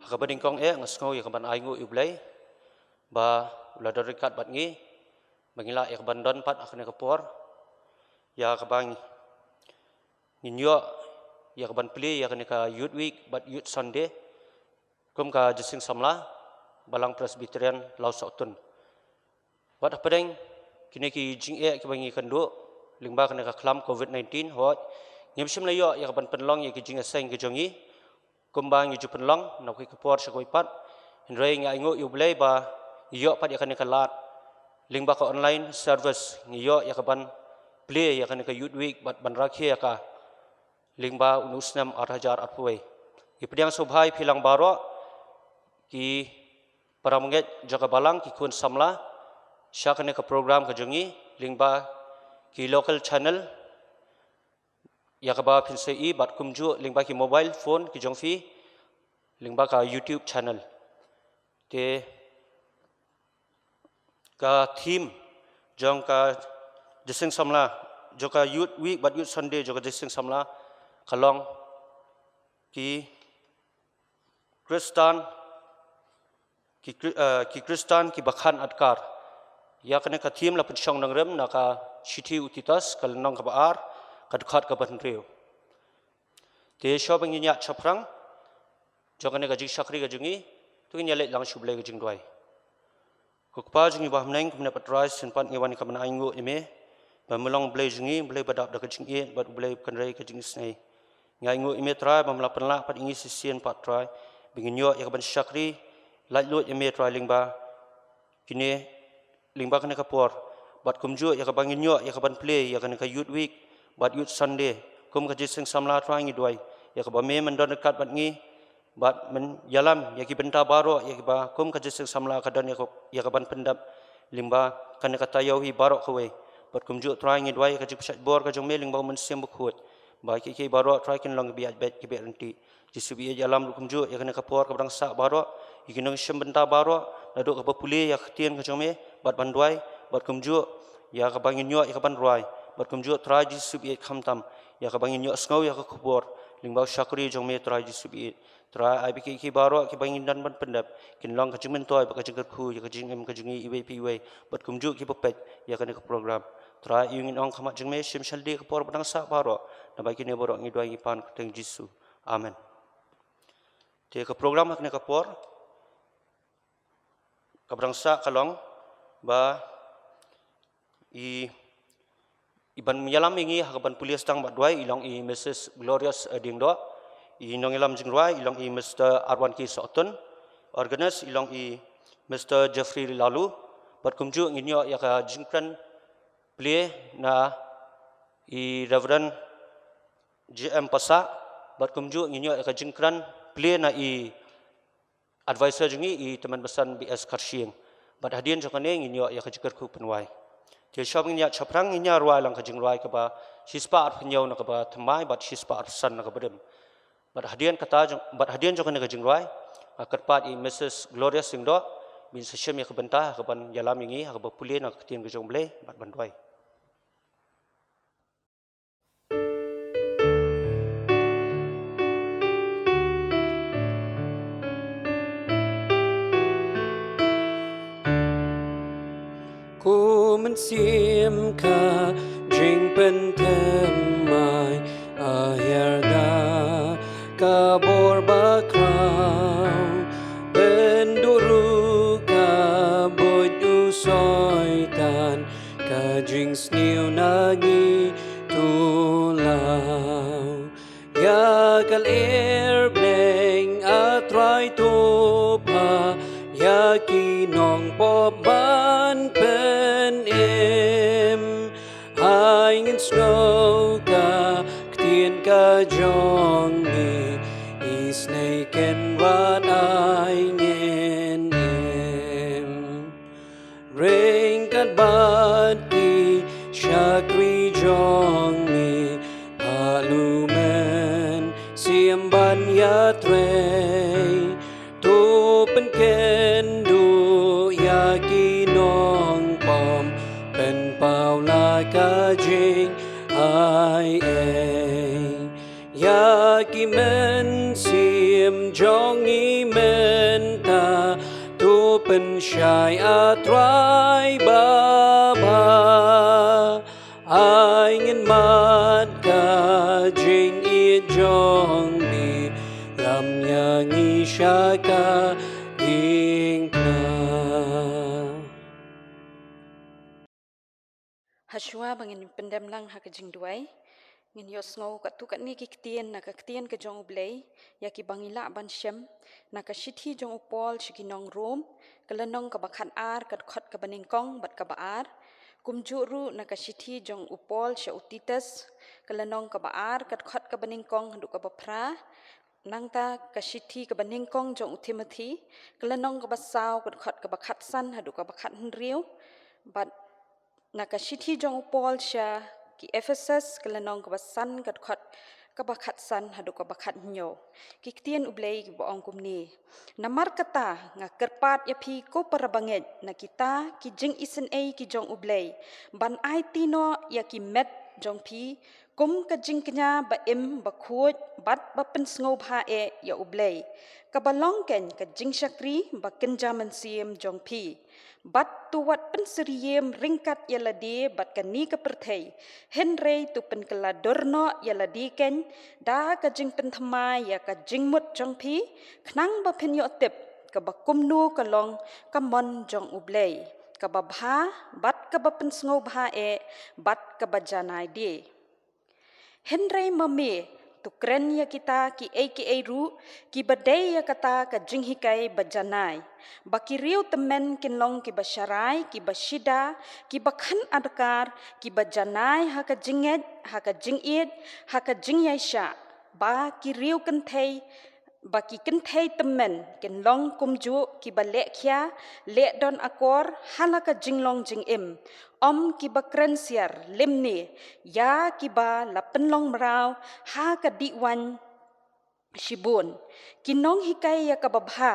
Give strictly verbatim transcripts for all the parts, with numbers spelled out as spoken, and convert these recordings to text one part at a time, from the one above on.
Kaba nyngkong eh nga sngew ïa kaban ainguh ïa U Blei ba u la don ryngkat bad ngi ba ngi lah ïa kaban don pat ha kane ka por ïa kaba ngin ïoh ïa kaban plie ïa kane ka Youth Week bad Youth Sunday kum ka Jingïaseng Samla Balang Presbyterian Lawsohtun. Wat hapdeng kine ki jingeh kiba ngi kynduh lyngba kane ka khlam covid nineteen, hooid ngim shym la ïoh ïa kaban pynlong ïa ki jingïaseng ki jong ngi kumba ngi ju pynlong na kawei ka por sha kawei pat. Hynrei nga ainguh ïa U Blei ba ngi ïoh pat ïa kane ka lad lyngba ka online service, ngi ïoh ïa kaban plie ïa kane ka Youth Week bad ban rakhe ïa ka lyngba une u snem ar hajar arphew wei. Ngi pdiang sngewbha ïa phi lang baroh ki para bangeit jong ka balang, ki khun samla sha kane ka program ka jong ngi lyngba ki local channel ïa kaba phin sa ïohi bad kumjuh lyngba ki mobile phone ki jong phi lyngba ka YouTube channel. Te ka theme jong ka Jingïaseng Samla, jong ka Youth Week bad Youth Sunday jong ka Jingïaseng Samla ka long ki Khristan, ki Khri-, eh, ki Khristan kiba khan adkar. Ïa kane ka theme la pynshong nongrim na ka shithi u Titus, ka lynnong kaba ar, ka dkhot kaba hynriew. Te shuwa ba ngin ïaid shaphrang jong kane ka jingshakri ka jong ngi, to ngin ïa leit lang sha U Blei ka jingduwai. Ko Kpa jong ngi ba ha bneng, kumne pat Trai, shisien pat ngi wan ïa kaban ainguh ïa me ba me long Blei jong ngi, Blei ba dap da ka jingïeit bad U Blei ba kynrei ka jingisynei. Ngi ainguh ïa me Trai ba me la pynlah pat ïa ngi shisien pat Trai ba ngin ïoh ïa kaban shakri laitluid ïa me Trai lyngba kine, lyngba kane ka por bad kumjuh ïa kaba ngin ïoh ïa kaban plie ïa kane ka Youth Week bad Youth Sunday kum ka Jingïaseng Samla Trai, ngi duwai ïa kaba me men don ryngkat bad ngi bad men ïalam ïa ki bynta baroh ïa kiba kum ka Jingïaseng Samla ka don ïa ka, ïa kaban pyndep lyngba kane ka taïew hi baroh kawei. Bad kumjuh Trai ngi duwai ïa ka jingpynshlur ka jong me lyngba U Mynsiem Bakhuid ba kiei kiei baroh Trai kin long kiba ïaid beit kiba ïaid ryntih. Jisu ba ïeit, ïalam ruh kumjuh ïa kane ka por kaba dang sah baroh, ïa ki nongshim bynta baroh, naduh kaba pule ïa ka ktien ka jong me bad ban duwai, bad kumjuh ïa kaba ngin ïoh ïa kaban rwai, bad kumjuh Trai Jisu ba ïeit, khamtam ïa kaba ngin ïohsngew ïa ka khubor lyngba u shakri jong me Trai Jisu ba ïeit. Trai ai ba kiei kiei baroh kiba ngin don ban pyndep kin long ka jingmyntoi bad ka jingkyrkhu ïa ka jingim ka jong ngi iwei pa iwei, bad kumjuh kiba peit ïa kane ka program. Trai ïa ngin ong khmat jong me shim shaldi ka por ba dang sah baroh, naba kine baroh ngi duwai ngi pan ha ka kyrteng Jisu. Amen. Te ka program ha kane ka por kaba dang sah ka long ba i, i ban ïalam ïa ngi ha kaban pule sdang bad duwai i long i Missus Glorious, eh, Diengdoh. I nongïalam jingrwai i long i Mister Arwan K Sohtun. Organist i long i Mister Jeffrey Lalu. Bad kumjuh ngin ïoh ïa ka jingkren plie na i Reverend J M Passah. Bad kumjuh ngin ïoh ïa ka jingkren plie na i advisor jong ngi i Tymmen Basan B S Kharshiing. Bad hadien jong kane ngin ïoh ïa ka jingkyrkhu pynwai. Te shuwa ba ngin ïaid shaphrang ngin ïa rwai lang ka jingrwai kaba shispah arphew hynñiew na kaba thymmai bad shispah arphew san na kaba rim. Bad hadien kata jong, bad hadien jong kane ka jingrwai, nga kyrpad ïa i Missus Glorious Diengdoh ba in sa shim ïa ka bynta ha kaban ïalam ïa ngi ha kaba pule na ka ktien ka jong U Blei bad ban duwai. Ko Mynsiem ka jingpynthymmai, a hiar da ka bor bakhraw, pynduh ruh ka buit u Soitan, ka jingsniew na ngi to law. Ïa ka lyer bneng, a Trai, to pha ïa ki nongpop ban pynim. Ai ngin sngew ka ktien ka jong me, isynei kynrad ai ngin im. Ryngkat bad ki shakri jong me, pha u Mynsiem ban ïatrei. To pynkynduh ïa ki nongpop, pynpaw la ka jingaiei. Ïa ki mynsiem jong ngi me Shai A Trai babha, ai ngin mad ka jingïeit jong me, lam ïa ngi sha ka diengphna. Hashwa ba ngin pyndem lang ha ka jingduwai, ngin ïohsngew katto katne ki ktien na ka ktien ka jong U Blei, ïa kiba ngi lah ban shem, na ka shithi jong u Paul sha ki nong Rom, ka lynnong kaba khatar, ka dkhot kaba nyngkong bad kaba ar. Kumjuh ruh na ka shithi jong u Paul sha u Titus, ka lynnong kaba ar, ka dkhot kaba nyngkong haduh kaba phra. Nangta ka shithi kaba nyngkong jong u Timothy, ka lynnong kaba saw, ka dkhot kaba khatsan haduh kaba khathynriew. Bad na ka shithi jong u Paul sha ki Ephesus, ka lynnong kaba san, ka dkhot kaba khatsan haduh kaba khathynñiew. Ki ktien U Blei kiba ong kumne: Namar kata nga kyrpad ïa phi ko para bangeit, na kita ki jingisynei ki jong U Blei, ban aiti noh ïa ki met jong phi kum ka jingkñia ba im, ba khuid bad ba pynsngewbha eh ïa U Blei, kaba long keiñ ka jingshakri ba kynja mynsiem jong phi. Bad to wat pynsyriem ryngkat ïa lade bad kane ka pyrthei, hynrei to pynkylla dur noh ïa lade keiñ da ka jingpynthymmai ïa ka jingmut jong phi, khnang ba phin ïoh tip kaba kumno ka long ka mon jong U Blei, kaba bha bad kaba pynsngewbha eh bad kaba janai de. Hynrei ma me, to kren ïa kita kiei kiei ruh kiba dei ïa kata ka jinghikai ba janai, ba ki riew tymmen kin long kiba sharai, kiba shida, kiba khan adkar, kiba janai ha ka jingngeit, ha ka jingïeit, ha ka jingïaishah, ba ki riew kynthei, ba ki kynthei tymmen kin long kumjuh, kiba leh khia, leh don akor ha la ka jinglong jingim, ym kiba kren siar, lymne ïa kiba la pynlong mraw ha ka dih waiñ shibun. Ki nonghikai ïa kaba bha,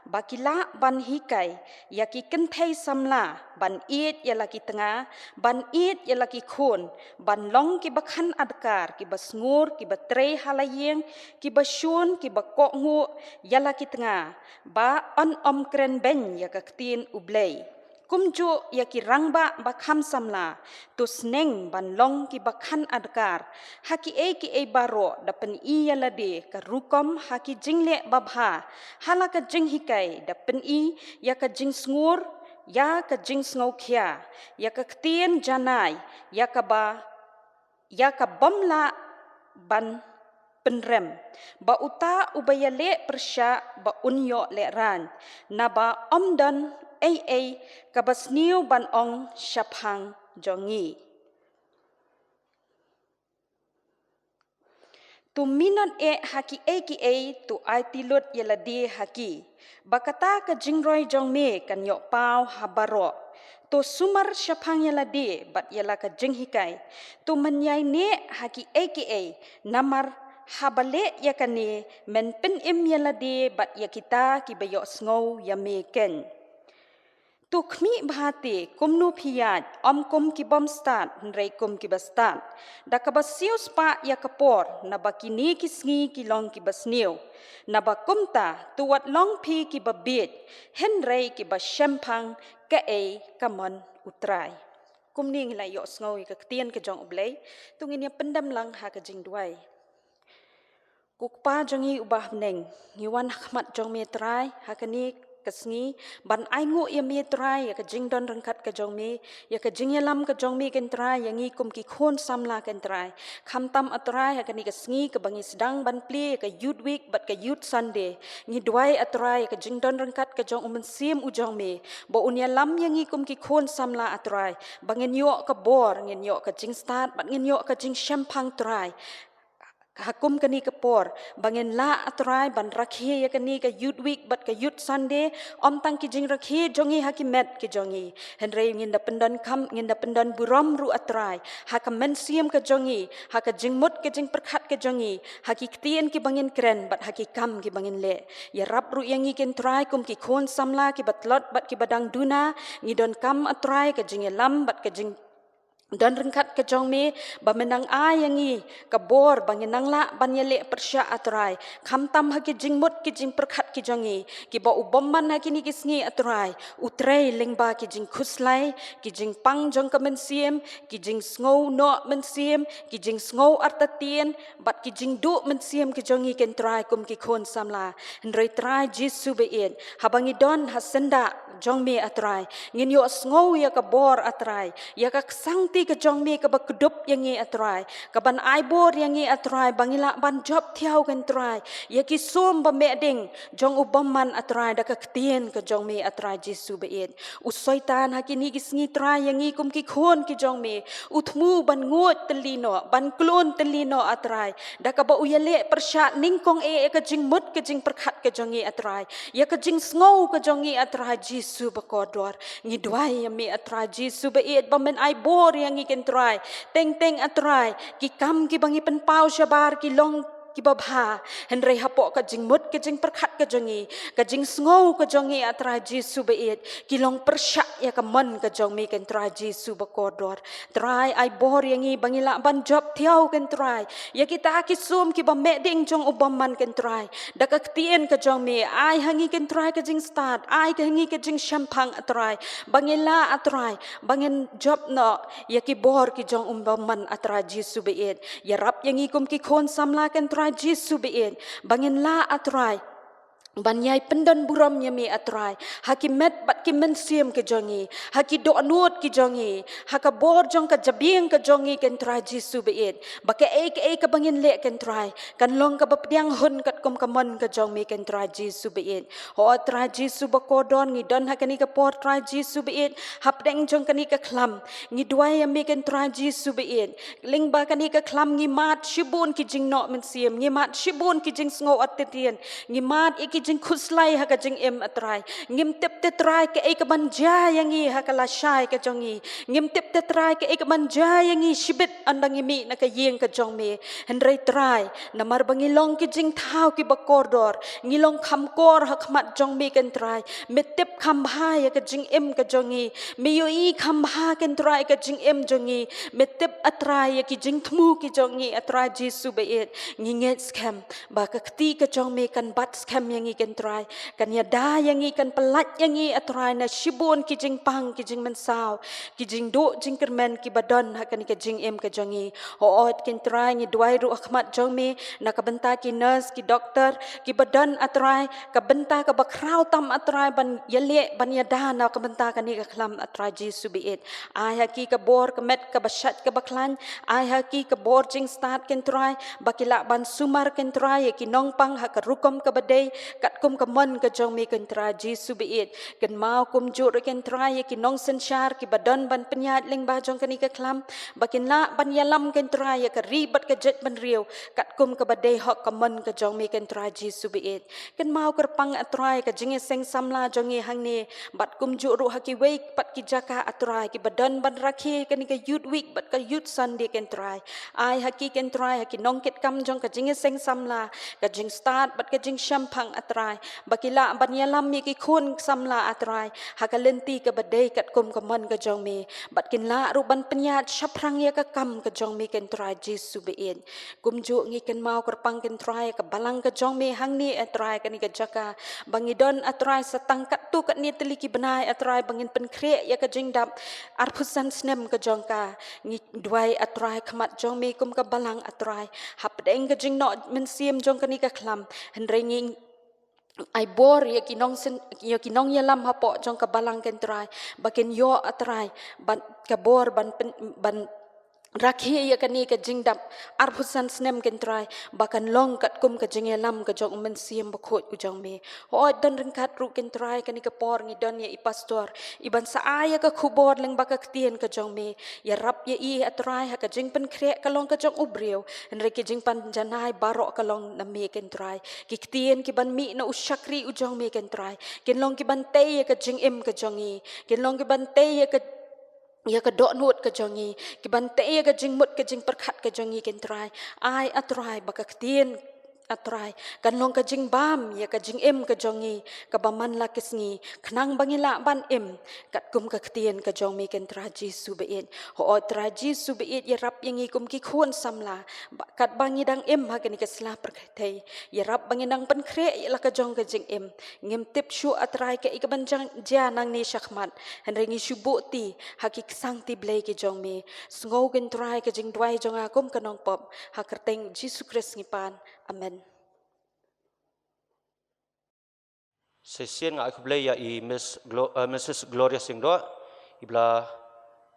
ba ki lah ban hikai ïa ki kynthei samla ban ïeit ïa la ki tnga, ban ïeit ïa la ki khun, ban long kiba khan adkar, kiba sngur, kiba trei ha la ïing, kiba shun, kiba kohnguh ïa la ki tnga, ba yn ym kren beiñ ïa ka ktien U Blei. Kumjuh ïa ki rangbah ba kham samla, to sneng ban long kiba khan adkar ha kiei kiei baroh, da pyni ïa lade ka rukom ha ki jingleh babha, ha la ka jinghikai da pyni ïa ka jingsngur, ïa ka jingsngewkhia, ïa ka ktien janai, ïa kaba, ïa ka bym lah ban pynrem, ba uta uba ïaleh pyrshah ba un ïoh lehraiñ, naba ym don ei ei kaba sniew ban ong shaphang jong ngi. To minot eh ha kiei kiei, to aiti lut ïa lade ha ki, ba kata ka jingroi jong me kan ïoh paw ha baroh. To sumar shaphang ïa lade bad ïa la ka jinghikai. To men ïaineh ha kiei kiei, namar haba leh ïa kane men pynim ïa lade bad ïa kita kiba ïohsngew ïa me keiñ. To khmih bha te kumno phi ïaid, ym kum ki bym stad, hynrei kum kiba stad, da kaba siewspah ïa ka por, naba kine ki sngi ki long kiba sniew. Naba kumta, to wat long phi kiba bieit, hynrei kiba shemphang kaei ka mon U Trai. Kumne ngi la ïohsngew ïa ka ktien ka jong U Blei. To ngin ïa pyndem lang ha ka jingduwai. Ko Kpa jong ngi uba ha bneng, ngi wan ha khmat jong me Trai ha kane ka sngi, ban ainguh ïa me Trai, ïa ka jingdon ryngkat ka jong me, ïa ka jingïalam ka jong me keiñ Trai, ïa ngi kum ki khun samla keiñ Trai. Khamtam A Trai, ha kane ka sngi kaba ngi sdang ban plie ïa ka Youth Week bad ka Youth Sunday, ngi duwai A Trai ïa ka jingdon ryngkat ka jong U Mynsiem U jong me, ba un ïalam ïa ngi kum ki khun samla A Trai, ba ngin ïoh ka bor, ngin ïoh ka jingstad bad ngin ïoh ka jingshemphang Trai. Ha kum kane ka por, ba ngin lah A Trai ban rakhe ïa kane ka Youth Week bad ka Youth Sunday, ym tang ki jingrakhe jong ngi ha ki met ki jong ngi, hynrei ngin da pyndonkam, ngin da pyndon burom ruh A Trai, ha ka mynsiem ka jong ngi, ha ka jingmut ka jingpyrkhat ka jong ngi, ha ki ktien kiba ngin kren bad ha ki kam kiba ngin leh. Ïarap ruh ïa ngi keiñ Trai kum ki khun samla kiba tlot bad kiba dang duna, ngi donkam A Trai ka jingïalam bad ka jing don ryngkat ka jong me, ba men nang ai ïa ngi ka bor ba ngin nang lah ban ïaleh pyrshah, A Trai, khamtam ha ki jingmut ki jingpyrkhat ki jong ngi, kiba u bymman ha kine ki sngi, A Trai, u trei lyngba ki jingkhuslai, ki jingpang jong ka mynsiem, ki jingsngew noh mynsiem, ki jingsngew artatien, bad ki jingduh mynsiem ki jong ngi, ken Trai, kum ki khun samla. Hynrei Trai Jisu baieit, haba ngi don ha syndah jong me, A Trai, ngin ïohsngew ïa ka bor, A Trai, ïa ka ksangti ka jong me kaba kdup ïa ngi, A Trai, kaban ai bor ïa ngi, A Trai, ba ngi lah ban jop thiaw, ken Trai, ïa ki sum ba meh ding jong u bymman, A Trai, da ka ktien ka jong me, A Trai Jisu baieit. U Soitan ha kine ki sngi, Trai, ïa ngi kum ki khun ki jong me, u thmu ban nguid tylli noh, ban klun tylli noh, A Trai, da kaba u ïaleh pyrshah nyngkong eh ïa ka jingmut ka jingpyrkhat ka jong ngi, A Trai, ïa ka jingsngew ka jong ngi, A Trai Jisu bakordor. Ngi duwai ïa me, A Trai Jisu baieit, ba men ai bor ïa ngi, ken Trai. Teng teng, A Trai, ki kam kiba ngi pynpaw shabar ki long kiba bha, hynrei hapoh ka jingmut ka jingpyrkhat ka jong ngi, ka jingsngew ka jong ngi, A Trai Jisu baieit, ki long pyrshah ïa ka mon ka jong me, ken Trai Jisu bakordor. Trai, ai bor ïa ngi ba ngi lah ban jop thiaw, ken Trai, ïa kita ki sum kiba meh ding jong u bymman, ken Trai, da ka ktien ka jong me. Ai ha ngi, ken Trai, ka jingstad, ai ha ngi ka jingshemphang, A Trai, ba ngi lah, A Trai, ba ngin jop noh ïa ki bor ki jong u bymman, A Trai Jisu baieit. Ïarap ïa ngi kum ki khun samla, ken Trai Jisu baieit, ba ngin lah, A Trai, ban ïai pyndon burom ïa me, A Trai, ha ki met bad ki mynsiem ki jong ngi, ha ki dohnud ki jong ngi, ha ka bor jong ka jabieng ka jong ngi, ken Trai Jisu baieit, ba kaei kaei kaba ngin leh, ken Trai, kan long kaba pdiang hun katkum ka mon ka jong me, ken Trai Jisu baieit. Hooid Trai Jisu bakordor, ngi don ha kane ka por, Trai Jisu baieit, hapdeng jong kane ka khlam, ngi duwai ïa me, ken Trai Jisu baieit, lyngba kane ka khlam ngi mad shibun ki jingnoh mynsiem, ngi mad shibun ki jingsngew artatien, ngi mad ïa ki jingkhuslai ha ka jingim, A Trai. Ngim tip te, Trai, kaei kaban jia ïa ngi ha ka lashai ka jong ngi. Ngim tip te, Trai, kaei kaban jia ïa ngi shibit ynda ngi mih na ka ïing ka jong me. Hynrei Trai, namar ba ngi long ki jingthaw kiba kordor, ngi long kham kor ha khmat jong me, ken Trai. Me tip kham bha ïa ka jingim ka jong ngi. Me ïohi kham bha, ken Trai, ka jingim jong ngi. Me tip, A Trai, ïa ki jingthmu ki jong ngi, A Trai Jisu baieit. Ngi ngeit skhem ba ka kti ka jong me kan bat skhem ïa ngi, ken Trai, kan ïada ïa ngi, kan pyllait ïa ngi, A Trai, na shibun ki jingpang ki jingmynsaw, ki jingduh jingkyrmen kiba don ha kane ka jingim ka jong ngi. Hooid ken Trai, ngi duwai ruh ha khmat jong me na ka bynta ki nurse, ki doktor kiba don, A Trai, ka bynta kaba khraw tam, A Trai, ban ïaleh, ban ïada na ka bynta kane ka khlam, A Trai Jisu baieit. Ai ha ki ka bor ka met kaba shait kaba khlaiñ, ai ha ki ka bor jingstad, ken Trai, ba ki lah ban sumar, ken Trai, ïa ki nongpang ha ka rukom kaba dei katkum ka mon ka jong me, ken Trai Jisu baieit. Kynmaw kumjuh ruh, ken Trai, ïa ki nongsynshar kiba don ban pynïaid lyngba jong kane ka khlam, ba kin lah ban ïalam, ken Trai, ïa ka ri bad ka jaitbynriew katkum kaba dei hok ka mon ka jong me, ken Trai Jisu baieit. Kynmaw kyrpang, A Trai, ka jingïaseng samla jong ngi hangne, bad kumjuh ruh ha kiwei pat ki jaka, A Trai, kiba don ban rakhe kane ka Youth Week bad ka Youth Sunday, ken Trai. Ai ha ki, ken Trai, ha ki nongkitkam jong ka jingïaseng samla, ka jingstad bad ka jingshemphang, A Trai, ba ki lah ban ïalam ïa ki khun samla, A Trai, ha ka lynti kaba dei katkum ka mon ka jong me, bad kin lah ruh ban pynïaid shaphrang ïa ka kam ka jong me, ken Trai Jisu baieit. Kumjuh ngi kynmaw kyrpang, ken Trai, ka balang ka jong me hangne, A Trai, kane ka jaka ba ngi don, A Trai, sa tang katto katne tylli ki bnai, A Trai, ba ngin pynkhreh ïa ka jingdap arphew san snem ka jong ka. Ngi duwai, A Trai, khmat jong me kum ka balang, A Trai, hapdeng ka jingnoh mynsiem jong kane ka khlam, hynrei ngi ai bor ïa ki nongsyn-, ïa ki nongïalam hapoh jong ka balang, ken Trai, ba kin ïoh, A Trai, ban ka bor ban pyn-, ban rakhe ïa kane ka jingdap arphew san snem, ken Trai, ba kan long katkum ka jingïalam ka jong u Mynsiem Bakhuid u jong me. Hooid don ryngkat ruh, ken Trai, kane ka por ngi don ïa i pastor, iban sa ai ïa ka khubor lyngba ka ktien ka jong me. Ïarap ïa i, A Trai, ha ka jingpynkhreh ka long ka jong u briew, hynrei ki jingpynjanai baroh ka long na me, ken Trai. Ki ktien kiban mih na u shakri u jong me, ken Trai, kin long kiban tei ïa ka jingim ka jong ngi, kin long kiban tei ïa ka ïa ka dohnud ka jong ngi, kiban tei ïa ka jingmut ka jingpyrkhat ka jong ngi, ken Trai. Ai, A Trai, ba ka ktien A Trai, kan long ka jingbam ïa ka jingim ka jong ngi, kaba man la ki sngi, khnang ba ngin lah ban im katkum ka ktien ka jong me, ko Trai Jisu ba ïeit. Hooid Trai Jisu ba ïeit, ïarap ïa ngi kum ki khun samla, ba, katba ngi dang im ha kane ka sla pyrthei, ïarap ba ngin nang pynkhreh ïa la ka jong ka jingim. Ngim tip shuh A Trai kaei kaban jia nangne shakhmat, hynrei ngi shu buh ti ha ki ksangti blei ki jong me. Sngew ko Trai ka jingduwai jong nga kum ka nongpop, ha ka kyrteng Jisu Khrist ngi pan. Amen. Shisien nga ai khublei ïa i Miss Glo-, eh, Missus Gloria Singdoh, iba la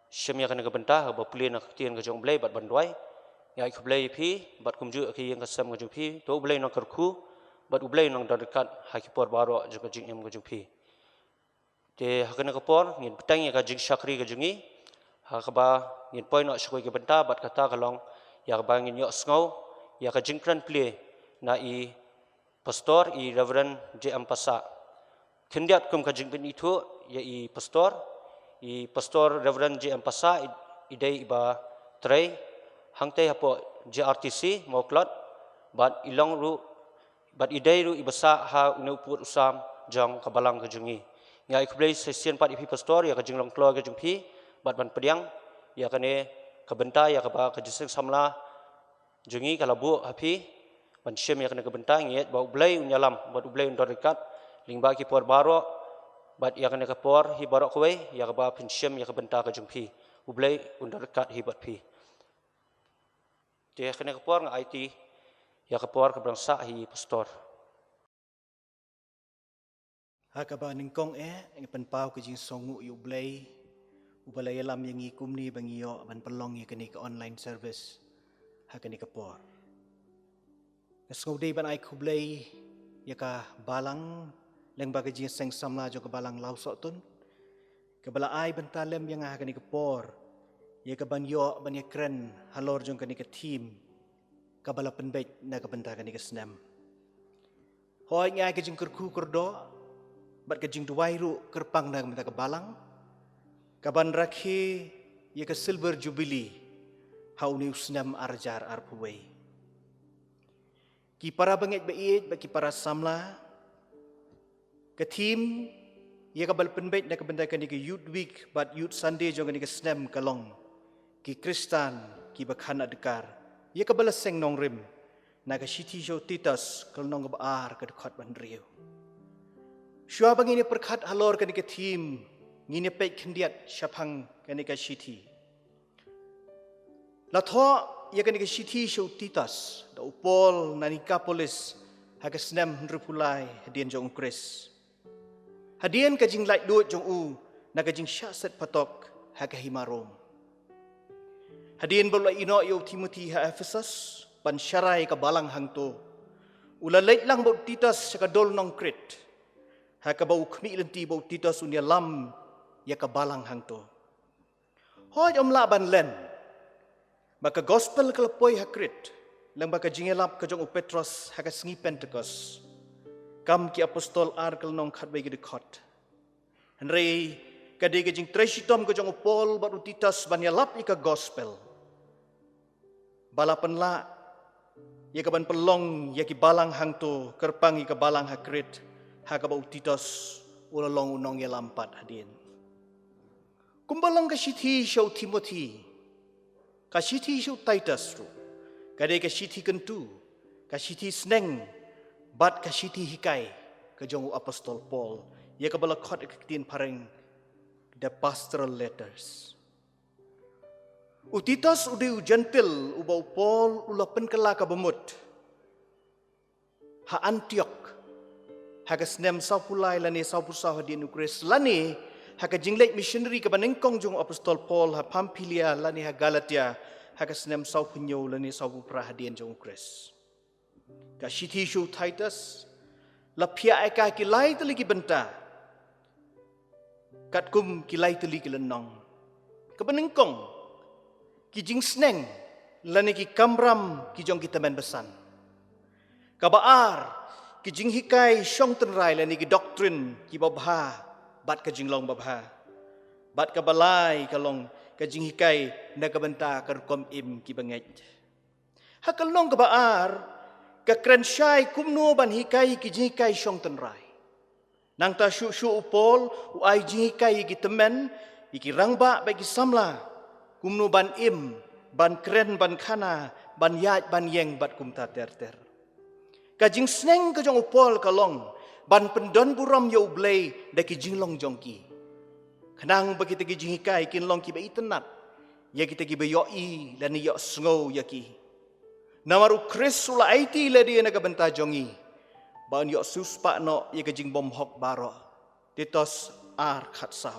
shim ïa kane ka bynta ba pule na ka ktien ka jong U Blei bad ban duwai. Nga ai khublei ïa phi bad kumjuh ïa ka ïing ka sem ka jong phi. To U Blei un nang kyrkhu bad U Blei un nang don ryngkat ha ki por baroh jong ka jingim ka jong phi. Te ha kane ka por ngin bteng ïa ka jingshakri ka jong ngi, ha kaba ngin poi noh sha kawei ka bynta bad kata ka long ïa kaba ngin ïohsngew ïa ka jingkren plie na i Pastor, i Reverend J M Passah. Khyndiat kum ka jingpynithuh ïa i Pastor, i Pastor Reverend J M Passah i, i dei iba trei hangtei hapoh J R T C Mawklod, bad i long ruh bad i dei ruh iba sah ha une u pud u sam jong ka balang ka jong ngi. Nga ai khublei shisien pat ïa phi Pastor ïa ka jinglong kloi ka jong phi bad ban pdiang ïa kane ka bynta ïa kaba ka jingïaseng samla jong ngi ka la buh ha phi ban shim ïa kane ka bynta. Ngi ngeit ba U Blei un ïalam bad U Blei un don ryngkat lyngba ki por baroh bad ïa kane ka por hi baroh kawei ïa kaba phin shim ïa ka bynta ka jong phi. U Blei un don ryngkat hi bad phi. Te ha kane ka por nga aiti ïa ka por kaba dang sah ha i Pastor. Ha kaba nyngkong eh, nga pynpaw ka jingsngewnguh ïa U Blei uba la ïalam ïa ngi kumne ba ngi ïoh ban pynlong ïa kane ka online service ha kane ka por. Nga sngewdei ban ai khublei ïa ka balang lyngba ka jingïaseng samla jong ka balang Lawsohtun, kaba la ai bynta lem ïa nga ha kane ka por ïa kaban ïoh ban ïakren halor jong kane ka theme kaba la pynbeit na ka bynta kane ka snem. Hooid nga ai ka jingkyrkhu kyrdoh bad ka jingduwai ruh kyrpang na ka bynta ka balang kaban rakhe ïa ka Silver Jubilee ha une u snem ar hajar arphew wei. Ki para bangeit ba ïeit bad ki para samla, ka theme ïa kaba la pynbeit na ka bynta kane ka Youth Week bad Youth Sunday jong kane ka snem ka long Ki Khristan kiba khanadkar, ïa kaba la seng nongrim na ka shithi sha u Titus ka lynnong kaba ar ka dkhot ba hynriew. Shuwa ba ngin ïa pyrkhat halor kane ka theme, ngin ïa peit khyndiat shaphang kane ka shithi. La thoh ïa kane ka shithi sha u Titus da u Paul na Nikapolis ha ka snem hynriewphew lai hadien jong u Khrist, hadien ka jinglaitluid jong u na ka jingshah set phatok ha ka hima Rom. Hadien ba u la ïehnoh ïa u Timothi ha Ephesus ban sharai ka balang hangto, u la leit lang bad u Titus sha ka dol nong Krit, ha kaba u khmih lynti ba u Titus un ïalam ïa ka balang hangto. Hooid, ym lah ban len ba ka gospel ka la poi ha Krit lyngba ka jingïalap ka jong u Petros ha ka sngi Pentekost, Kam ki Apostol ar ka lynnong khatwei ka dkhot. Hynrei ka dei ka jingtrei shitom ka jong u Paul bad u Titus ban ïalap ïa ka gospel ba la pynlah ïa kaban pynlong ïa ki balang hangto kyrpang ïa ka balang ha Krit, ha kaba u Titus u la long u nongïalam pat hadien. Kumba long ka shithi sha u Timothi, ka shithi sha u Titus ruh ka dei ka shithi kyntu, ka shithi sneng bad ka shithi hikai ka jong u Apostol Paul, ïa kaba la khot ha ka ktien phareng the pastoral letters. U Titus u dei u Jentil uba u Paul u la pynkylla ka bamut ha Antiok ha ka snem sawphew lai lane sawphew saw hadien u Khrist, lane ha ka jingleit missionary kaba nyngkong jong u Apostol Paul ha Pamphylia lane ha Galatia ha ka snem sawphew hynñiew lane sawphew phra hadien jong u Khrist. Ka shithi sha u Titus la phiah ïa ka ki lai tylli ki bynta katkum ki lai tylli ki lynnong. Kaba nyngkong, ki jingsneng lane ki kamram ki jong ki tymmen basan. Kaba ar, ki jinghikai shong tynrai lane ki doctrine kiba bha bad ka jinglong babha. Bad kaba lai ka long ka jinghikai na ka bynta ka rukom im kiba ngeit. Ha ka lynnong kaba ar, Ka kren shai kumno ban hikai ki jinghikai shong tynrai. Nangta shuh shuh u Paul u ai jinghikai ïa ki tymmen, ïa ki rangbah bad ki samla, kumno ban im, ban kren, ban khana, ban ïaid, ban ïeng bad kumta ter ter. Ka jingsneng ka jong u Paul ka long ban pyndon burom ïa U Blei da ki jinglong jong ki, khnang ba kita ki jinghikai kin long kiba itynnad ïa kita kiba ïohi lane ïohsngew ïa ki. Namar U Khrist u la aiti lade na ka bynta jong ngi, ba un ïoh siewspah noh ïa ka jingbymhok baroh. Titus ar khatsaw.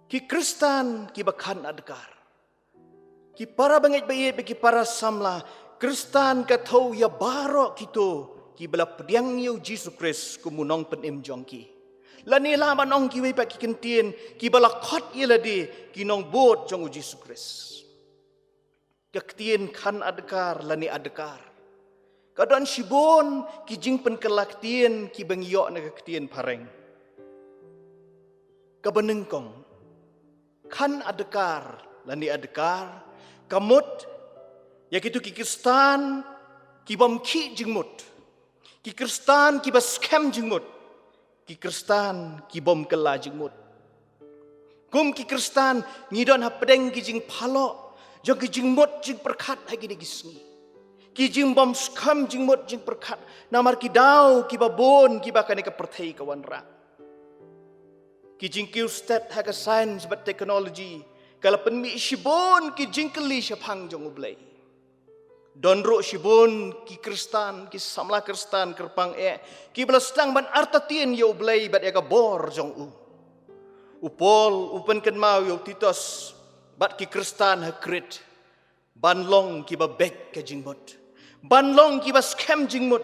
Ki Khristan kiba khan adkar, ki para bangeit baieit bad ki para samla, Khristan ka thew ïa baroh kito kiba la pdiang ïa U Jisu Khrist kum u nongpynim jong ki, lane lah ban ong kiwei pat ki kyntien, kiba la khot ïa lade ki nongbud jong U Jisu Khrist. Ka ktien khan adkar lane adkar, ka don shibun ki jingpynkylla ktien kiba ngi ïoh na ka ktien phareng. Kaba nyngkong, khan adkar lane adkar ka mut ïa kito ki Khristan kibym khih jingmut, ki Khristan kiba skhem jingmut, ki Khristan kibym kylla jingmut. Kum ki Khristan ngi don hapdeng ki jingphalok jong ki jingmut jingpyrkhat ha kine ki sngi, ki jingbymskhem jingmut jingpyrkhat, namar ki daw kiba bun kiba kane ka pyrthei ka wanrah. Ki jingkiew stet ha ka science bad technology ka la pynmih shibun ki jingkylli shaphang jong U Blei. Don ruh shibun ki Khristan, ki samla Khristan kyrpang eh, kiba la sdang ban artatien ïa U Blei bad ïa ka bor jong u. U Paul u pynkynmaw ïa u Titus bad ki Khristan ha Krit ban long kiba beit ka jingmut, ban long kiba skhem jingmut,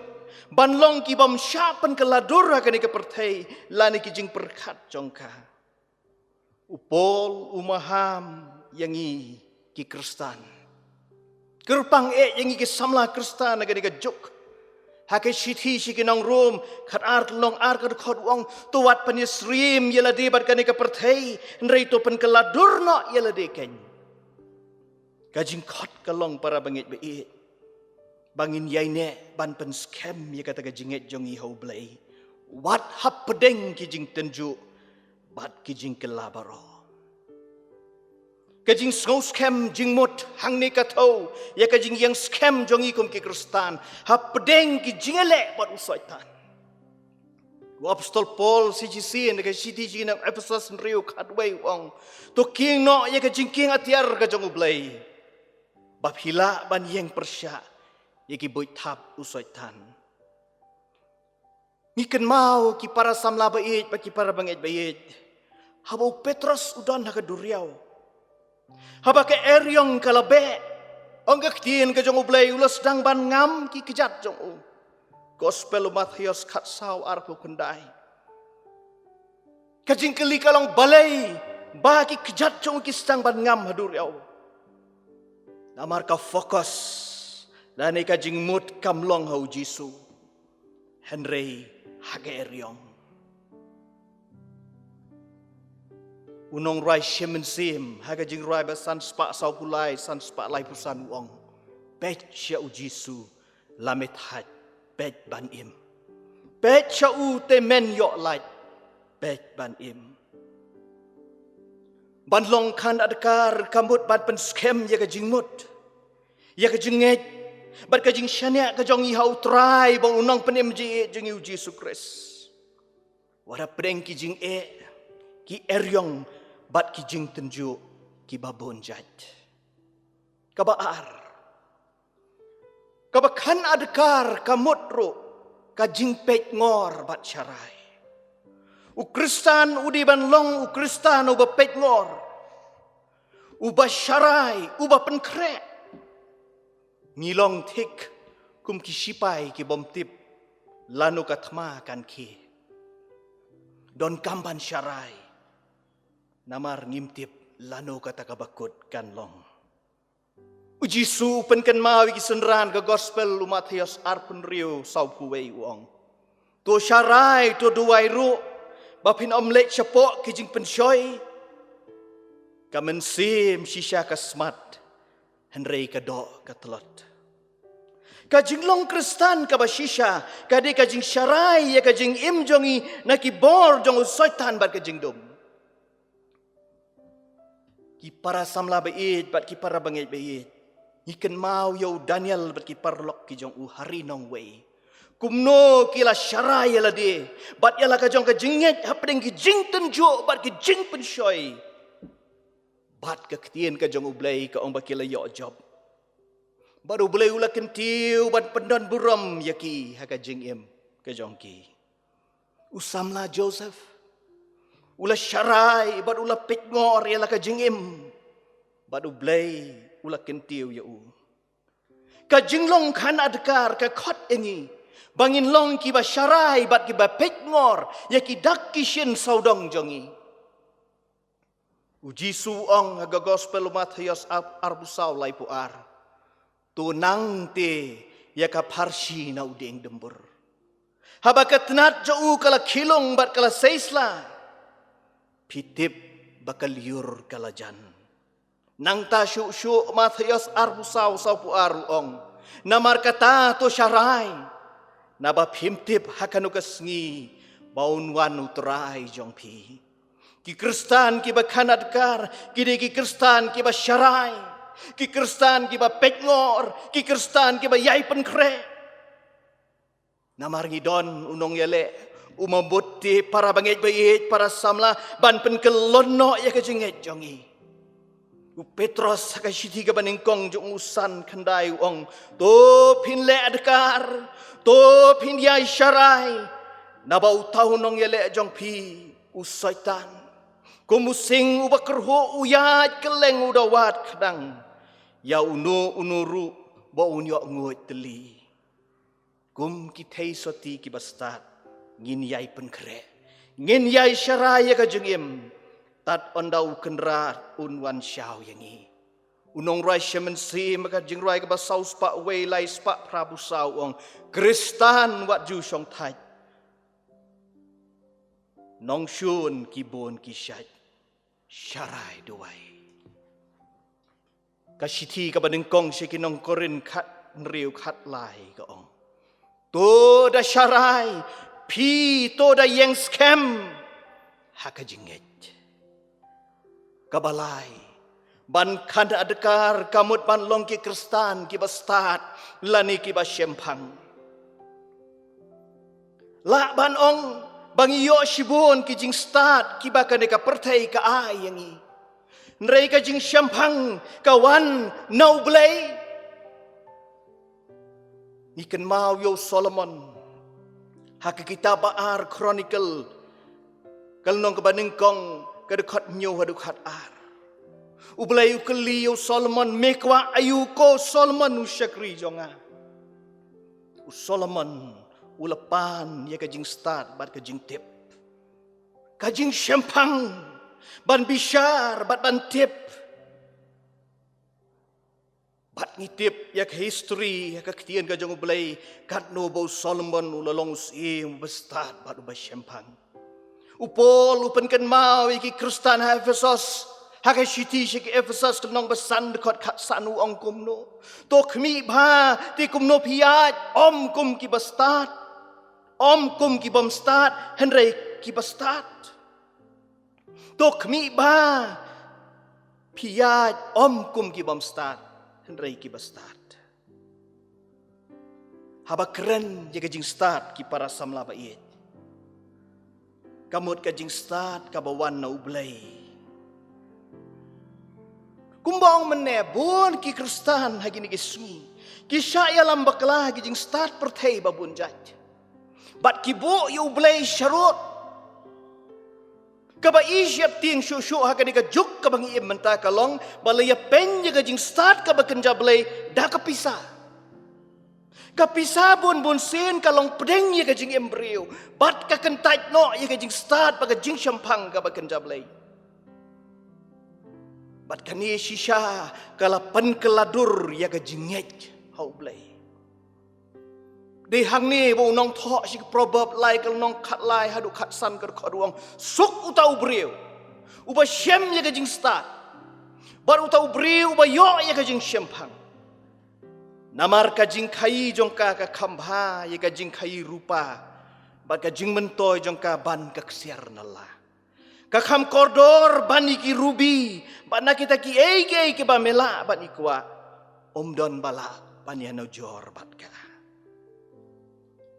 ban long kibym shah pynkylla dur ha kane ka pyrthei lane ki jingpyrkhat jong ka. U Paul u maham ïa ngi ki Khristan, kyrpang eh ïa ngi ki samla Khristan ha kane ka juk. Ha ka shithi sha ki nong Rom khatar, lynnong ar, ka dkhot u ong, to wat pynïasyriem ïa lade bad kane ka pyrthei, hynrei to pynkylla dur noh ïa lade kein. Ka jingkhot ka long, para bangeit baieit, ba ngin ïaineh ban pynskhem ïa kata ka jingngeit jong ngi ha U Blei, wat hapdeng ki jingtynjuh bad ki jingkylla baroh. Ka jingsngewskhem jingmut hangne ka thew ïa ka jingïeng skhem jong ngi kum ki Khristan hapdeng ki jingïaleh bad u Soitan. U Apostol Paul shisien ha ka shithi sha ki nong Ephesus hynriew khatwei u ong, to kieng noh ïa ka jingkieng atiar ka jong U Blei, ba phi lah ban ïeng pyrshah ïa ki buit thap u Soitan. Ngi kynmaw, ki para samla baieit bad ki para bangeit baieit, haba u Petros u don ha ka duriaw, haba ka eriong ka la beh, ong ka ktien ka jong U Blei, u la sdang ban ngam ki kjat jong u. Gospel u Mathaios khatsaw, arphew khyndai. Ka jingkylli ka long, balei ba ki kjat jong u ki sdang ban ngam ha duriaw? Namar ka focus lane ka jingmut kam long ha U Jisu, hynrei ha ka eriong. U nongrwai Mynsiem ha ka Jingrwai ba san spah sawphew lai, san spah laiphew san u ong, peit sha U Jisu, la me thait, peit ban im. Peit sha u, te men ïoh lait, peit ban im. Ban long khan adkar ka mut ban pynskhem ïa ka jingmut, ïa ka jingngeit bad ka jingshaniah ka jong ngi ha U Trai bad U Nongpynim jingïeit jong ngi U Jisu Khrist, wat hapdeng ki jingeh, ki eriong bad ki jingtynjuh kiba bun jait. Kaba ar, kaba khan adkar ka mut ruh ka jingpeitngor bad sharai. U Khristan u dei ban long u Khristan uba peitngor, uba sharai, uba pynkhreh. Ngi long thik kum ki shipai kibym tip lano ka thma kan khie. Donkam ban sharai, namar ngim tip lano kata kaba kut kan long. U Jisu u pynkynmaw ïa ki synran, ka Gospel u Mathaios arphew hynriew, sawphew wei u ong, to sharai, to duwai ruh, ba phin ym leit shapoh ki jingpynshoi. Ka mynsiem shisha ka smat, hynrei ka doh ka tlot. Ka jinglong Khristan kaba shisha ka dei ka jingsharai ïa ka jingim jong ngi na ki bor jong u Soitan bad ka jingdum. Ki para samla ba ïeit bad ki para bangeit ba ïeit, ngi kynmaw ïa u Daniel bad ki paralok ki jong u ha ri nongwei. Kumno ki la sharai ïa lade bad ïa la ka jong ka jingngeit hapdeng ki jingtynjuh bad ki jingpynshoi. Bad ka ktien ka jong U Blei ka ong ba ki la ïoh jop. Bad U Blei u la kyntiew ban pyndon burom ïa ki ha ka jingim ka jong ki. U samla Joseph u la sharai bad u la peit ngor ïa la ka jingim, bad U Blei u la kyntiew ïa u. Ka jinglong khana adkar ka khot ïa ngi ba ngin long kiba sharai bad kiba peit ngor ïa ki dak ki shin sawdong jong ngi. U Jisu u ong ha ka Gospel u Mathaios ap-, arphew saw, laiphew ar: To nang te ïa ka pharshi na u dieng dymbur. Haba ka tnat jong u ka la khilung bad ka la seisla, phi tip ba ka lyiur ka la jan. Nangta shuh shuh Mathaios arphew saw, sawphew ar u ong: Namar kata to sharai, naba phim tip ha kano ka sngi ba un wan U Trai jong phi. Ki Khristan kiba khana adkar ki dei ki Khristan kiba sharai, ki Khristan kiba peit ngor, ki Khristan kiba ïai pynkhreh. Namar ngi don u nongïaleh, u mabud te para bangeit ba ïeit, para samla, ban pynkyllon noh ïa ka jingngeit jong ngi. U Petros ha ka shithi kaba nyngkong jong u san khyndai u ong: To phin leh adkar, to phin ïai sharai, naba uta u nongïaleh jong phi, u Soitan, kum u sing uba kyrhuh u ïaid kylleng u da wad khnang ïa uno uno ruh ba un ïoh nguid tylli. Kum ki theisotti kiba stad, ngin ïai pynkhreh, ngin ïai sharai ïa ka jingim, tad ynda u Kynrad un wan shaw ïa ngi. U nongrwai Shyem Mynsiem ha ka Jingrwai kaba saw spah wei, lai spah phra phew saw u ong: Khristan wat ju shongthait, nongshun ki bun ki shait, sharai duwai. Ka shithi kaba nyngkong sha ki nong Korinth khathynriew khatlai ka ong: To da sharai, phi to da ïeng skhem ha ka jingngeit. Kaba lai, ban khana adkar ka mut ban long ki Khristan kiba stad lane kiba shemphang. Lah ban ong ba ngi ïoh shibun ki jingstad kiba kane ka pyrthei ka ai ïa ngi. Hynrei ka jingshemphang ka wan na U Blei. Ngi kynmaw ïa u Solomon ha ka kitab ba ar Chronicle, ka lynnong kaba nyngkong, ka dkhot hynñiew haduh khatar. U Blei u kylli ïa u Solomon: Me kwah aïu ko Solomon u shakri jong nga? U Solomon u la pan ïa ka jingstad bad ka jingtip, ka jingshemphang, ban bishar bad ban tip. Bad ngi tip ïa ka history, ïa ka ktien ka jong U Blei, katno ba u Solomon u la long u syiem uba stad bad uba shemphang. U Paul u pynkynmaw ïa ki Khristan ha Ephesos ha ka shithi sha ki Ephesos, ka lynnong ba san, dkhot khatsan, u ong kumno: To khmih bha, te kumno phi ïaid, ym kum kiba stad, ym kum ki bym stad, hynrei kiba stad. To khmih bha, phi ïaid, ym kum ki bym stad, hynrei kiba stad. Haba kren ïa ka jingstad, ki para samla ba ïeit, ka mut ka jingstad kaba wan na U Blei. Kumba ong mynne, bun ki Khristan ha kine ki sngi ki shah ïalam bakla ha ki jingstad pyrthei ba bun jait, bad ki buh ïa U Blei sharud. Kaba i sheptieng shuh shuh ha kane ka juk kaba ngi im mynta ka long ba la ïapeiñ ïa ka jingstad kaba kynja Blei da ka pisa. Ka pisa bun bun sien ka long pdeng ïa ka jingim briew, bad ka kyntait noh ïa ka jingstad bad ka jingshemphang kaba kynja Blei. Bad kane shisha ka la pynkylla dur ïa ka jingngeit ha U Blei. Dei hangne ba u nongthoh sha ki Proverb lai, ka lynnong khatlai haduh khatsan, ka dkhot, u ong: Suk uta u briew uba shem ïa ka jingstad, bad uta u briew uba ïoh ïa ka jingshemphang. Namar ka jingkhaïi jong ka ka kham bha ïa ka jingkhaïi rupa, bad ka jingmyntoi jong ka ban ka ksiar na la. Ka kham kordor ban ïa ki rubi, bad na kita kiei kiei kiba me lah ban ïa kwah, ym don ba lah ban ïa nujor bad ka.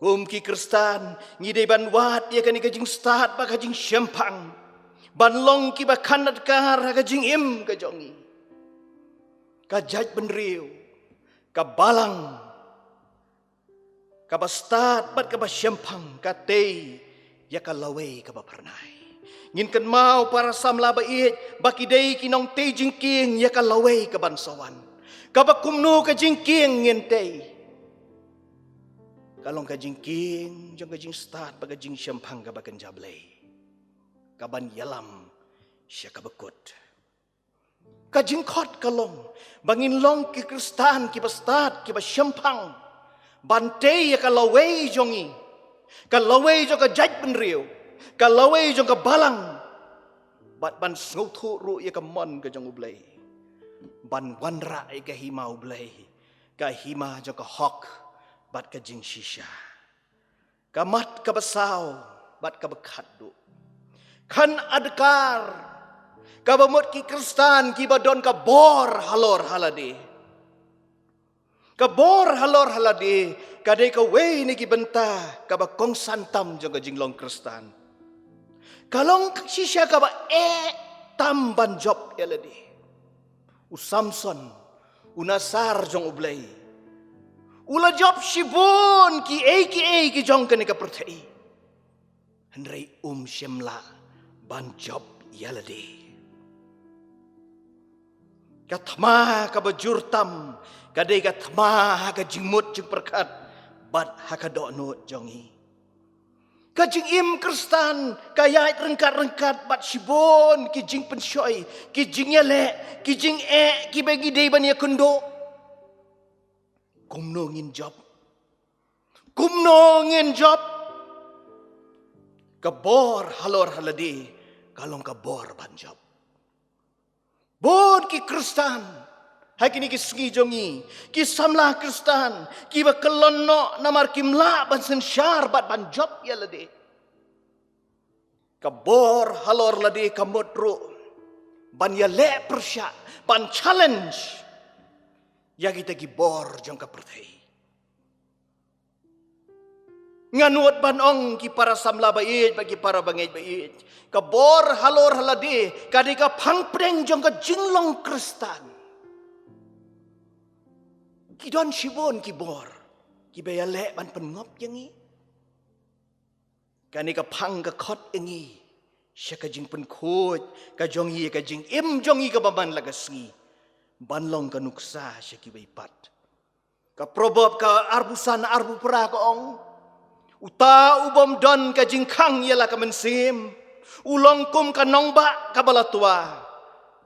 Kum ki Khristan, ngi dei ban wad ïa kane ka jingstad bad ka jingshemphang, ban long kiba khang adkar ha ka jingim ka jong ngi. Ka jaitbynriew, ka balang, kaba stad bad kaba shemphang ka tei ïa ka lawei kaba phyrnai. Ngin kynmaw para samla ba ïeit ba ki dei ki nongtei jingkieng ïa ka lawei kaban sa wan. Kaba kumno ka jingkieng ngin tei? Ka long ka jingkieng jong ka jingstad bad ka jingshemphang kaba kynja Blei, kaban ïalam sha kaba kut. Ka jingkhot ka long ba ngin long ki Khristan kiba stad, kiba shemphang, ban tei ïa ka lawei jong ngi, ka lawei jong ka jaitbynriew, ka lawei jong ka balang, bad ban sngewthuh ruh ïa ka mon ka jong U Blei, ban wanrah ïa ka hima U Blei, ka hima jong ka hok bad ka jingshisha. Ka mat kaba saw bad kaba khatduh. Khang adkar, kaba mut ki Khristan kiba don ka bor halor halade. Ka bor halor halade ka dei kawei na ki bynta kaba kongsan tam jong ka jinglong Khristan. Ka long shisha kaba eh tam ban jop ïa lade. U Samson, u nongshah jong U Blei, u la jop shibun kiei kiei ki jong kane ka pyrthei, hynrei um shym lah ban jop ïa lade. Ka thma kaba jur tam ka dei ka thma ha ka jingmut jingpyrkhat bad ha ka dohnud jong ngi. Ka jingim Khristan ka ïaid ryngkat-ryngkat bad shibun ki jingpynshoi, ki jingïaleh, ki jingeh kiba ngi dei ban ïakynduh. Kumno ngin jop? Kumno ngin jop? Ka bor halor halade ka long ka bor ban jop. Bun ki Khristan ha kine ki sngi jong ngi, ki samla Khristan kiba kyllon noh namar kim lah ban synshar bad ban jop ïa lade. Ka bor halor lade ka mut ruh ban ïaleh pyrshah, ban challenge ïa kita ki bor jong ka pyrthei. Ngan wad ban ong, ki para samla ba ïeit bad ki para bangeit ba ïeit, ka bor halor halade ka dei ka phang pdeng jong ka jinglong Khristan. Ki don shibun ki bor kiba ïaleh ban pynngop ïa ngi. Kane ka phang ka khot ïa ngi sha ka jingpynkhuid ka jong ngi, ka jingim jong ngi kaba man la ka sngi, ban long ka nuksa sha kiwei pat. Ka Proverb ka arphew san arphew phra ka ong, uta u bym don ka jingkhang ïa la ka mynsiem u long kum ka nongbah kaba la twa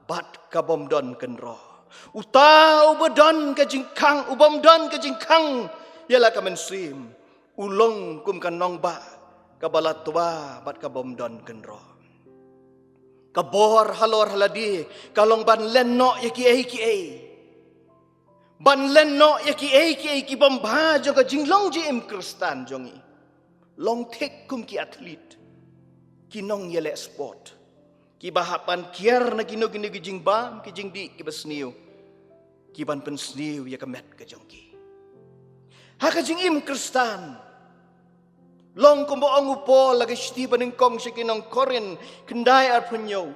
bad ka bym don kynroh. Uta uba don ka jingkhang, u bym don ka jingkhang ïa la ka mynsiem, u long kum ka nongbah kaba la twa bad ka bym don kynroh. Ka bor halor halade ka long ban len noh ïa kiei kiei. Ban len noh ïa kiei kiei ki bym bha jong ka jinglong jingim Khristan jong ngi. Long thik kum ki athlete, ki nongïaleh sport, kiba hap ban kiar na kino kino ki jingbam ki jingdih kiba sniew, ki ban pynsniew ïa ka met ka jong ki. Ha ka jingim Khristan, long kumba ong u Paul ha ka shithi banyngkong sha ki nong Korinth khyndai arphew hynñiew,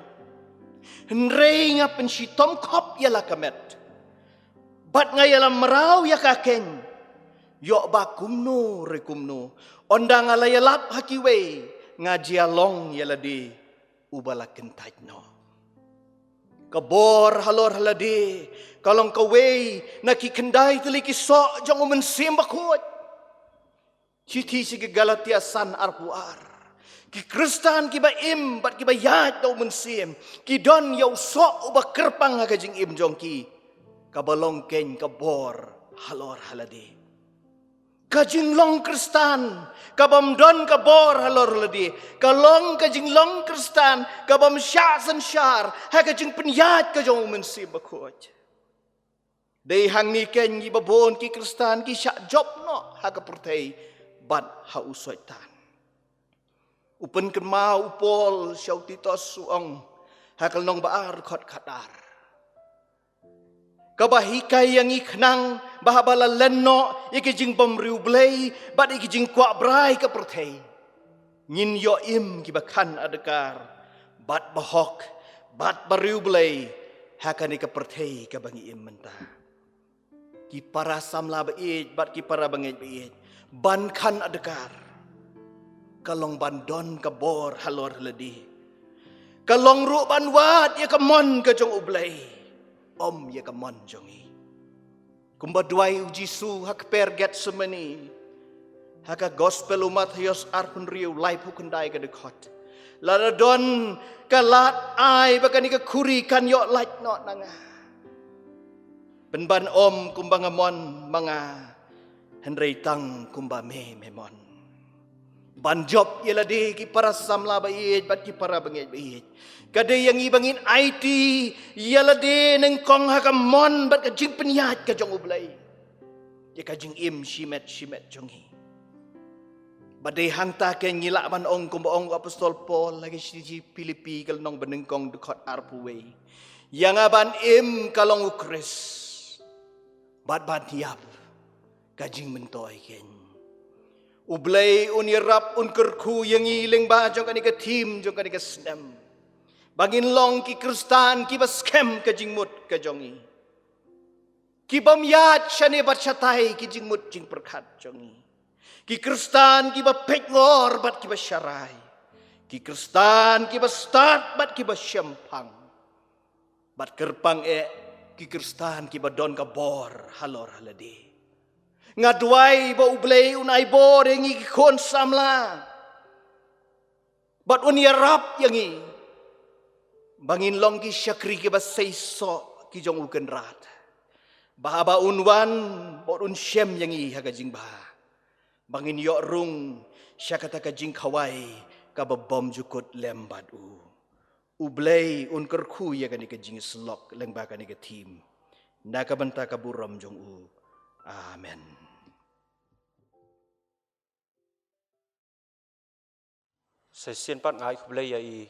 hynrei nga pynshitom khop ïa la ka met bad nga ïalam mraw ïa ka keiñ. Ïoh ba kumno re kumno, ynda nga la ïalap ha kiwei, nga jia long ïa lade uba la kyntait noh. Ka bor halor halade ka long kawei na ki khyndai tylli ki soh jong u Mynsiem Bakhuid. Shithi sha ki Galatia san arphew ar. Ki Khristan kiba im bad kiba ïaid da u Mynsiem ki don ïa u soh uba kyrpang ha ka jingim jong ki, kaba long keiñ ka bor halor halade. Ka jinglong Khristan ka bym don ka bor halor halade ka long ka jinglong Khristan ka bym shah synshar ha ka jingpynïaid ka jong u Mynsiem Bakhuid. Dei hangne keiñ kiba bun ki Khristan ki shah jop noh ha ka pyrthei bad ha u Soitan. U pynkynmaw u Paul sha u Titus u ong ha ka lynnong ba ar dkhot khatar, kaba hikai ïa ngi khnang ba haba la len noh ïa ki jingbymriewblei bad ïa ki jingkwah brai ka pyrthei, ngin ïoh im kiba kham adkar bad bahok bad bariewblei ha kane ka pyrthei kaba ngi im mynta. Ki para samla ba ïeit bad ki para bangeit ba ïeit, ban kham adkar ka long ban don ka bor halor lade. Ka long ruh ban wad ïa ka mon ka jong U Blei, ym ïa ka mon jong ngi. Kumba duwai u Jisu ha kper Getsemani, ha ka Gospel u Mathaios arphew hynriew, laiphew khyndai ka dkhot: Lada don ka lad, ai ba kane ka khuri kan ïoh lait noh na nga. Pynban ym kumba nga mon ma nga, hynrei tang kumba me me mon. Ban jop ïa lade ki para samla ba ïeit bad ki para bangeit ba ïeit, ka dei ïa ngi ba ngin aiti ïa lade nyngkong ha ka mon bad ka jingpynïaid ka jong U Blei ïa ka jingim shimet shimet jong ngi. Ba dei hangta keiñ ngi lah ban ong kumba ong u Apostol Paul ha ka shithi Philippi ka lynnong ba nyngkong dkhot arphew wei: Ïa nga ban im ka long U Khrist, bad ban ïap ka jingmyntoi keiñ. U Blei un ïarap un kyrkhu ïa ngi lyngba jong kane ka theme jong kane ka snem, ba ngin long ki Khristan kiba skhem ka jingmut ka jong ngi, kibym ïaid shane bad shatai ki jingmut jingpyrkhat jong ngi, ki Khristan kiba peitngor bad kiba sharai, ki Khristan kiba stad bad kiba shemphang, bad kyrpang eh, ki Khristan kiba don ka bor halor lade. Nga duwai ba U Blei un ai bor ïa ngi ki khun samla bad un ïarap ïa ngi ba ngin long ki shakri kiba seisoh ki jong U Kynrad, ba haba un wan, bad un shem ïa ngi ha ka jingbha, ba ngin ïoh rung sha kata ka jingkhawai kaba bymjukut lem bad U. U Blei un kyrkhu ïa kane ka jingïasyllok lyngba kane ka theme, na ka bynta ka burom jong U. Amen. Sa shisien pat nga ai khublei ïa i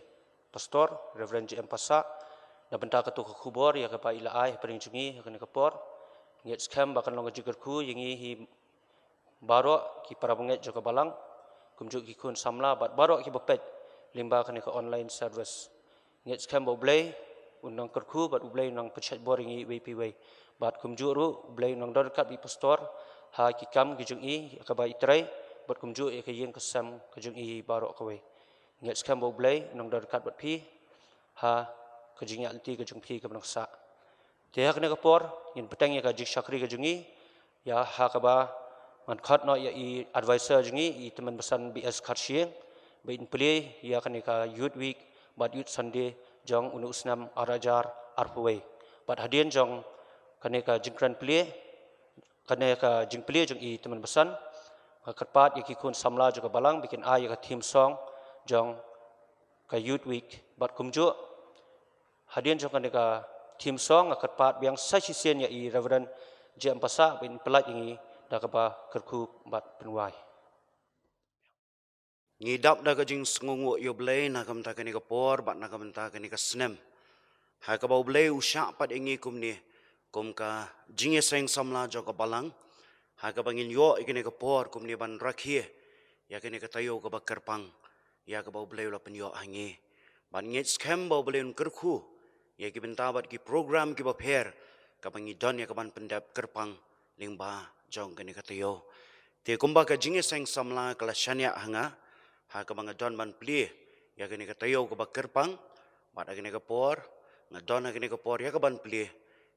Pastor Reverend J M Passah na bynta kato ka khubor ïa kaba i la ai hapdeng jong ngi ha kane ka por. Ngeit skhem ba kan long ka jingkyrkhu ïa ngi hi baroh ki para bangeit jong ka balang, kumjuh ki khun samla bad baroh kiba peit lyngba kane ka online service. Ngeit skhem ba U Blei un nang kyrkhu bad U Blei un nang pynshait bor ïa ngi iwei pa iwei. Bad kumjuh ruh U Blei un nang don ryngkat bad i Pastor ha ki kam ki jong i, ïa kaba i trei, bad kumjuh ïa ka ïing ka sem ka jong i baroh kawei. Ngeit skhem ba U Blei un nang don ryngkat bad phi ha ka jingïaid lynti ka jong phi kaba nang sah. Te ha kane ka por ngin bteng ïa ka jingshakri ka jong ngi, ïa ha kaba ngan khot noh ïa i advisor jong ngi, i Tymmen Basan B S Kharshiing, ba in plie ïa kane ka Youth Week bad Youth Sunday jong une u snem ar hajar arphew wei. Bad hadien jong kane ka jingkren plie, kane ka jingplie jong i Tymmen Basan, nga kyrpad ïa ki khun samla jong ka balang ba kin ai ïa ka theme song jong ka Youth Week. Bad kumjuh hadien jong kane ka theme song nga kyrpad biang sa shisien ïa i Reverend J M Passah ba in pynlait ïa ngi da kaba kyrkhu bad pynwai. Ngi dap da ka jingsngewnguh ïa U Blei na ka bynta kane ka por bad na ka bynta kane ka snem, ha kaba U Blei u shah pat ïa ngi kumne kum ka jingïaseng samla jong ka balang, ha kaba ngin ïoh ïa kane ka por kumne ban rakhe ïa kane ka taïew kaba kyrpang, ïa kaba U Blei u la pynïoh ha ngi. Bad ngeit skhem ba U Blei un kyrkhu ïa ki bynta bad ki program kiba pher, kaba ngi don ïa kaban pyndep kyrpang lyngba jong kane ka taïew. Te kumba ka jingïaseng samla ka la shaniah ha nga, ha kaba nga don ban plie ïa kane ka taïew kaba kyrpang, bad ha kane ka por nga don ha kane ka por ïa kaban plie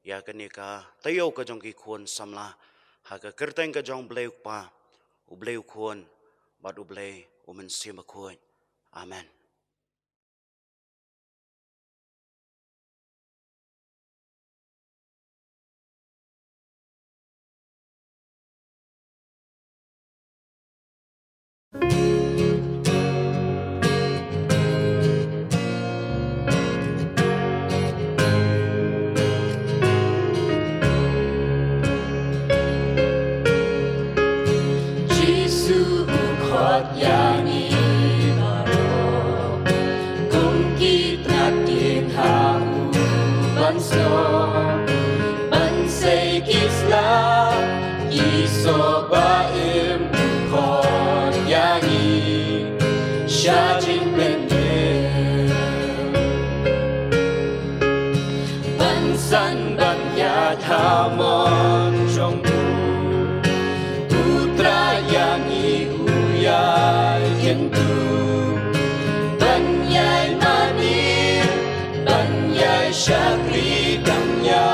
ïa kane ka taïew ka jong ki khun samla, ha ka kyrteng ka jong U Blei U Kpa, U Blei U Khun, bad U Blei U Mynsiem Bakhuid. Amen. Ban snoh, ban sei ki sla, ki soh ba im khot ïa ngi sha jingpynim. Ban san ban ïaid ha mon jong u, u Trai ïa ngi u ïai kyntu. Ban ïai mane, ban ïai shakri tang ïa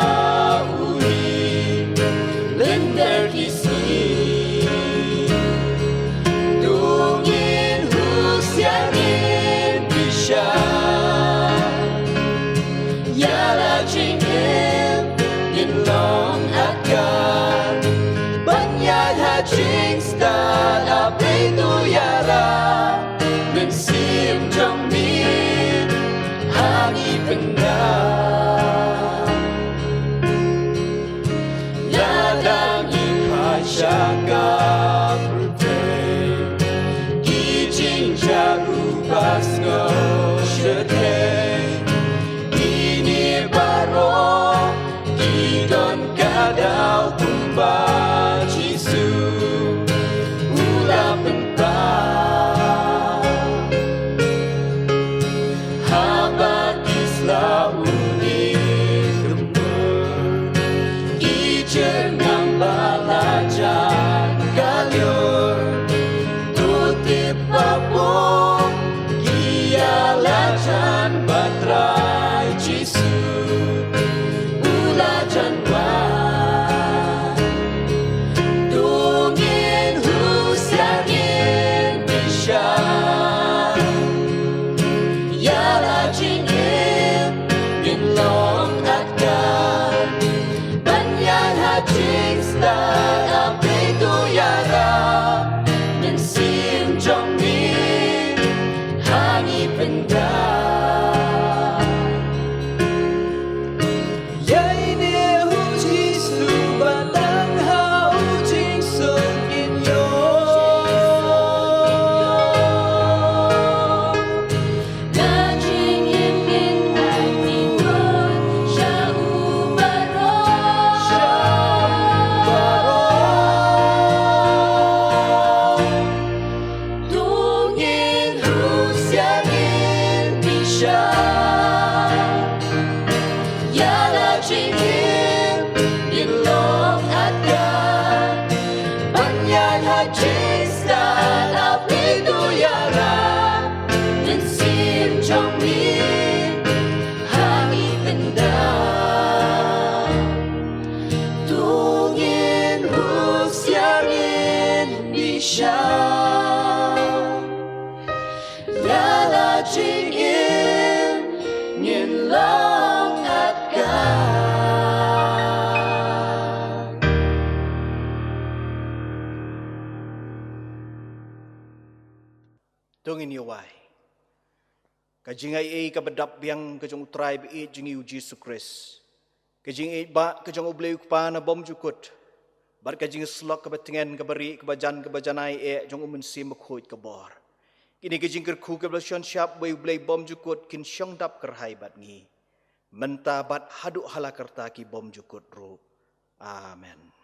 u hi lynter ki sngi. To ngin husiar, ngin bishar ïa la jingim, ngin long adkar ban ïaid ha jingstad. A Blei to ïarap, mynsiem jong mi ha ngi pynda. Lada ngi phai sha ka pyrthei, ki jingjaw ruh ba sngewsih, kine baroh ki don ka daw kumba Jisu u la pynpaw. Haba ki sla u dih tymmen, ki jyrngam ba la jan ka lyiur, to tip ba bun ki ïa la jan ba Trai Jisu u la jan wan. To ngin husiar, ngin bishar ïa la jingim, ngin long adkar ban ïaid ha jingstad. A Blei to ïarap, mynsiem jong mi ha ngi pynda. Ïa ine u Jisu ba tang ha u jingsuk ngin ïoh. Ka jingim ngin ai, ngin ïoh sha u baroh. Sha u baroh. To ngin husiar, ngin bishar ïa la jingim, ngin long adkar ban ïaid ha jingstad. A Blei to ïarap, mynsiem jong mi ha ngi pynda. To ngin husiar, ngin bishar ïa la jingim, ngin long adkar. To ngin ïa wai. Ka jingaiei kaba dap biang ka jong u Trai ba ïeit jong ngi u Jisu Khrist, ka jingïeit ba ka jong u Blei u Kpa na bymjukut, bad ka jingïasyllok kaba tngen, kaba rieh, kaba jan, kaba janai eh jong u Mynsiem Bakhuid ka bor. Kine ki jingkyrkhu kiba la shon shaphrang u Blei bymjukut kin shong dap kyrhai bad ngi mynta bad haduh hala karta ki bymjukut ruh. Amen.